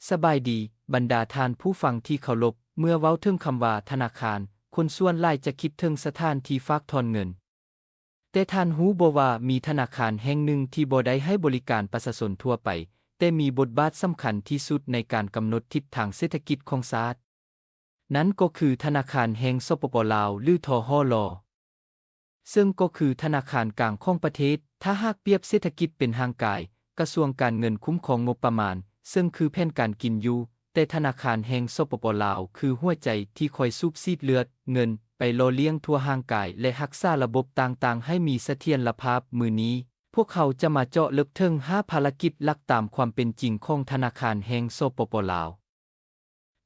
ສະບາຍດີ, ບັນດາທ່ານຜູ້ຟັງທີ່ເຄົາລົບ, ເມື່ອເວົ້າເຖິງຄຳວ່າທະນາຄານ, ຄົນສ່ວນຫຼາຍຈະຄິດເຖິງສະຖານທີ່ຝາກຖອນເງິນ. ແຕ່ທ່ານຮູ້ບໍ່ວ່າມີທະນາຄານແຫ່ງໜຶ່ງທີ່ບໍ່ໄດ້ໃຫ້ບໍລິການປະຊາຊົນທົ່ວໄປ, ແຕ່ມີບົດບາດສຳຄັນທີ່ສຸດໃນການກຳນົດທິດທາງເສດຖະກິດຂອງຊາດ? ນັ້ນກໍຄືທະນາຄານແຫ່ງ ສປປ ລາວ ຫຼື ທຫລ ເຊິ່ງກໍຄືທະນາຄານກາງຂອງປະເທດ. ຖ້າຫາກປຽບເສດຖະກິດເປັນຮ່າງກາຍ, ກະຊວງການເງິນຄຸ້ມຄອງງົບປະມານ, ເຊິ່ງຄືແຜນການກິນຢູ່, ແຕ່ທະນາຄານແຫ່ງ ສປປ ລາວ ຄືຫົວໃຈທີ່ຄອຍສູບສີດເລືອດ, ເງິນ, ໄປຫຼໍ່ລ້ຽງທົ່ວຮ່າງກາຍ ແລະ ຮັກສາລະບົບຕ່າງໆໃຫ້ມີສະຖຽນລະພາບ. ມື້ນີ້, ພວກເຮົາຈະມາເຈາະເລິກເຖິງຫ້າພາລະກິດຫຼັກຕາມຄວາມເປັນຈິງຂອງທະນາຄານແຫ່ງ ສປປ ລາວ.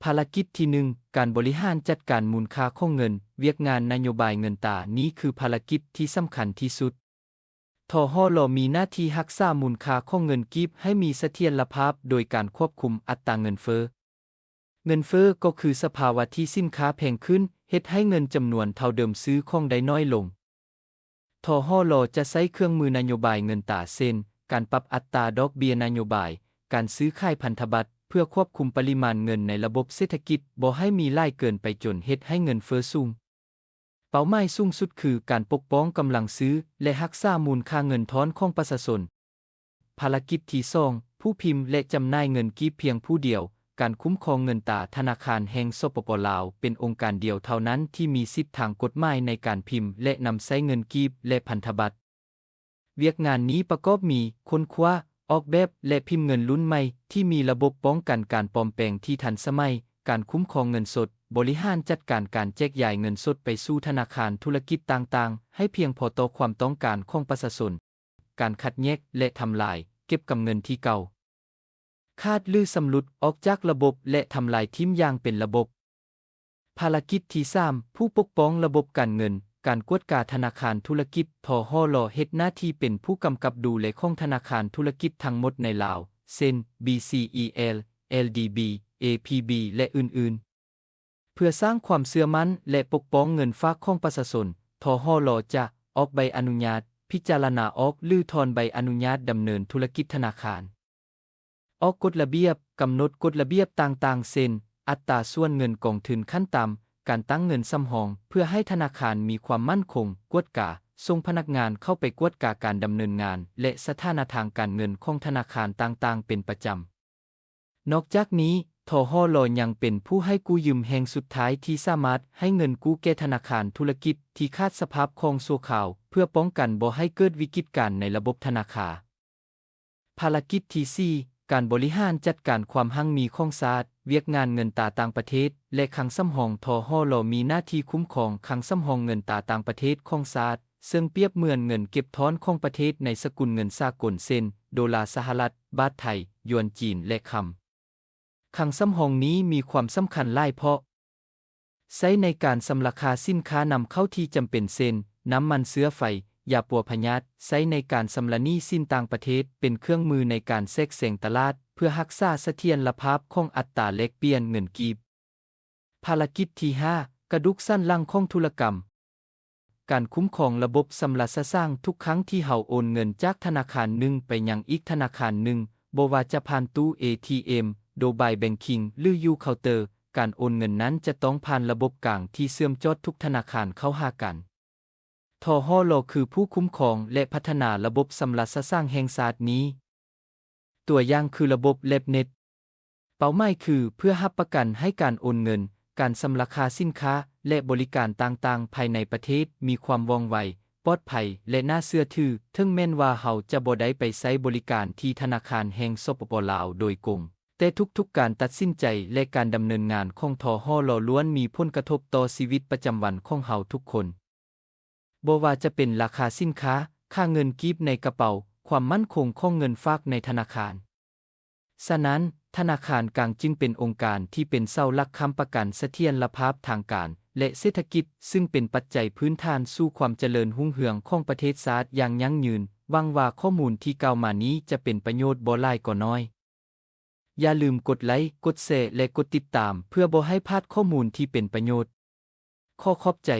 ພາລະກິດທີໜຶ່ງ, ການບໍລິຫານຈັດການມູນຄ່າຂອງເງິນ, ວຽກງານນະໂຍບາຍເງິນຕາ. ນີ້ຄືພາລະກິດທີ່ສຳຄັນທີ່ສຸດ. ທຫລ ມີໜ້າທີ່ຮັກສາມູນຄ່າຂອງເງິນກີບໃຫ້ມີສະຖຽນລະພາບໂດຍການຄວບຄຸມອັດຕາເງິນເຟີ້. ເງິນເຟີ້ກໍຄືສະພາວະທີ່ສິນຄ້າແພງຂຶ້ນ, ເຮັດໃຫ້ເງິນຈຳນວນເທົ່າເດີມຊື້ຂອງໄດ້ໜ້ອຍລົງ. ທຫລ ຈະໃຊ້ເຄື່ອງມືນະໂຍບາຍເງິນຕາ ເຊັ່ນ ການປັບອັດຕາດອກເບ້ຍນະໂຍບາຍ, ການຊື້ຂາຍພັນທະບັດ ເພື່ອຄວບຄຸມປະລິມານເງິນໃນລະບົບເສດຖະກິດບໍ່ໃຫ້ມີຫຼາຍເກີນໄປຈົນເຮັດໃຫ້ເງິນເຟີ້ສູງ. ເປົ້າໝາຍສູງສຸດຄືການປົກປ້ອງກຳລັງຊື້ ແລະ ຮັກສາມູນຄ່າເງິນທອນຂອງປະຊາຊົນ. ພາລະກິດທີສອງ, ຜູ້ພິມ ແລະ ຈຳໜ່າຍເງິນກີບພຽງຜູ້ດຽວ. ການຄຸ້ມຄອງເງິນຕາ. ທະນາຄານແຫ່ງ ສປປ ລາວ ເປັນອົງການດຽວເທົ່ານັ້ນທີ່ມີສິດທາງກົດໝາຍໃນການພິມ ແລະ ນຳໃຊ້ເງິນກີບ ແລະ ພັນທະບັດ. ວຽກງານນີ້ປະກອບມີ ຄົ້ນຄວ້າ, ອອກແບບ ແລະ ພິມເງິນລຸ້ນໃໝ່ທີ່ມີລະບົບປ້ອງກັນການປອມແປງທີ່ທັນສະໄໝ, ການຄຸ້ມຄອງເງິນສົດ, ບໍລິຫານຈັດການການແຈກຢາຍເງິນສົດໄປສູ່ທະນາຄານທຸລະກິດຕ່າງໆ ໃຫ້ພຽງພໍຕໍ່ຄວາມຕ້ອງການຂອງປະຊາຊົນ, ການຄັດແຍກ ແລະ ທຳລາຍ, ເກັບກຳເງິນທີ່ເກົ່າ, ຂາດ ຫຼື ຊຳລຸດອອກຈາກລະບົບ ແລະ ທຳລາຍຖິ້ມຢ່າງເປັນລະບົບ. ພາລະກິດທີສາມ, ຜູ້ປົກປ້ອງລະບົບການເງິນ. ການກວດກາທະນາຄານທຸລະກິດ. ທຫລ ເຮັດໜ້າທີ່ເປັນຜູ້ກຳກັບດູແລຂອງທະນາຄານທຸລະກິດທັງໝົດໃນລາວ ເຊັ່ນ ບີຊີອີແອລ, ແອລດີບີ, ເອພີບີ ແລະ ອື່ນໆ. ເພື່ອສ້າງຄວາມເຊື່ອໝັ້ນ ແລະ ປົກປ້ອງເງິນຝາກຂອງປະຊາຊົນ, ທຫລ ຈະອອກໃບອະນຸຍາດ, ພິຈາລະນາອອກ ຫຼື ຖອນໃບອະນຸຍາດດຳເນີນທຸລະກິດທະນາຄານ, ອອກກົດລະບຽບ, ກຳນົດກົດລະບຽບຕ່າງໆ ເຊັ່ນ ອັດຕາສ່ວນເງິນກອງທຶນຂັ້ນຕ່ຳ, ການຕັ້ງເງິນສຳຮອງເພື່ອໃຫ້ທະນາຄານມີຄວາມໝັ້ນຄົງ, ກວດກາ, ສົ່ງພະນັກງານເຂົ້າໄປກວດກາການດຳເນີນງານ ແລະ ສະຖານະທາງການເງິນຂອງທະນາຄານຕ່າງໆເປັນປະຈຳ. ນອກຈາກນີ້, ທຫລ ຍັງເປັນຜູ້ໃຫ້ກູ້ຢືມແຫ່ງສຸດທ້າຍທີ່ສາມາດໃຫ້ເງິນກູ້ແກ່ທະນາຄານທຸລະກິດທີ່ຂາດສະພາບຄ່ອງຊົ່ວຄາວ ເພື່ອປ້ອງກັນບໍ່ໃຫ້ເກີດວິກິດການໃນລະບົບທະນາຄານ. ພາລະກິດທີສີ່, ການບໍລິຫານຈັດການຄວາມຮັ່ງມີຂອງຊາດ. ວຽກງານເງິນຕາຕ່າງປະເທດ ແລະ ຄັງສຳຮອງ. ທຫລ ມີໜ້າທີ່ຄຸ້ມຄອງຄັງສຳຮອງເງິນຕາຕ່າງປະເທດຂອງຊາດ, ເຊິ່ງປຽບເໝືອນເງິນເກັບທອນຂອງປະເທດໃນສະກຸນເງິນສາກົນ ເຊັ່ນ ໂດລາສະຫະລັດ, ບາດໄທ, ຢວນຈີນ ແລະ ຄຳ. ຄັງສຳຮອງນີ້ມີຄວາມສຳຄັນຫຼາຍເພາະ ໃຊ້ໃນການຊຳລະຄ່າສິນຄ້ານຳເຂົ້າທີ່ຈຳເປັນ ເຊັ່ນ ນ້ຳມັນເຊື້ອໄຟ, ຢາປົວພະຍາດ, ໃຊ້ໃນການຊຳລະໜີ້ສິນຕ່າງປະເທດ, ເປັນເຄື່ອງມືໃນການແຊກແຊງຕະຫຼາດ ເພື່ອຮັກສາສະຖຽນລະພາບຂອງອັດຕາແລກປ່ຽນເງິນກີບ. ພາລະກິດທີຫ້າ, ກະດູກສັນຫຼັງຂອງທຸລະກຳ. ການຄຸ້ມຄອງລະບົບຊຳລະສະສາງ. ທຸກຄັ້ງທີ່ເຮົາໂອນເງິນຈາກທະນາຄານໜຶ່ງໄປຍັງອີກທະນາຄານໜຶ່ງ, ບໍ່ວ່າຈະຜ່ານຕູ້ເອທີເອັມ, ໂມບາຍແບັງຄິງ ຫຼື ຢູ່ເຄົາເຕີ, ການໂອນເງິນນັ້ນຈະຕ້ອງຜ່ານລະບົບກາງທີ່ເຊື່ອມຈອດທຸກທະນາຄານເຂົ້າຫາກັນ. ທຫລ ຄືຜູ້ຄຸ້ມຄອງ ແລະ ພັດທະນາລະບົບຊຳລະສະສາງແຫ່ງຊາດນີ້. ຕົວຢ່າງຄືລະບົບແລັບເນັດ. ເປົ້າໝາຍຄືເພື່ອຮັບປະກັນໃຫ້ການໂອນເງິນ, ການຊຳລະຄ່າສິນຄ້າ ແລະ ບໍລິການຕ່າງໆພາຍໃນປະເທດມີຄວາມວ່ອງໄວ, ປອດໄພ ແລະ ໜ້າເຊື່ອຖື, ເຖິງແມ່ນວ່າເຮົາຈະບໍ່ໄດ້ໄປໃຊ້ບໍລິການທີ່ທະນາຄານແຫ່ງ ສປປ ລາວ ໂດຍກົງ, ແຕ່ທຸກໆການຕັດສິນໃຈ ແລະ ການດຳເນີນງານຂອງ ທຫລ ລ້ວນມີຜົນກະທົບຕໍ່ຊີວິດປະຈຳວັນຂອງເຮົາທຸກຄົນ. ບໍ່ວ່າຈະເປັນລາຄາສິນຄ້າ, ຄ່າເງິນກີບໃນກະເປົາ, ຄວາມໝັ້ນຄົງຂອງເງິນຝາກໃນທະນາຄານ. ສະນັ້ນ, ທະນາຄານກາງຈຶ່ງເປັນອົງການທີ່ເປັນເສົາຫຼັກຄ້ຳປະກັນສະຖຽນລະພາບທາງການ ແລະ ເສດຖະກິດ, ຊຶ່ງເປັນປັດໄຈພື້ນຖານສູ່ຄວາມຈະເລີນຮຸ່ງເຮືອງຂອງປະເທດຊາດຢ່າງຢັ້ງຍືນ. ຫວັງວ່າຂໍ້ມູນທີ່ກ່າວມານີ້ຈະເປັນປະໂຫຍດບໍ່ຫຼາຍກໍໜ້ອຍ. ຢ່າລືມກົດໄລ, ກົດແຊ ແລະ ກົດຕິດຕາມ ເພື່ອບໍ່ໃຫ້ພາດຂໍ້ມູນທີ່ເປັນປະໂຫຍດ. ຂໍຂອບໃຈ.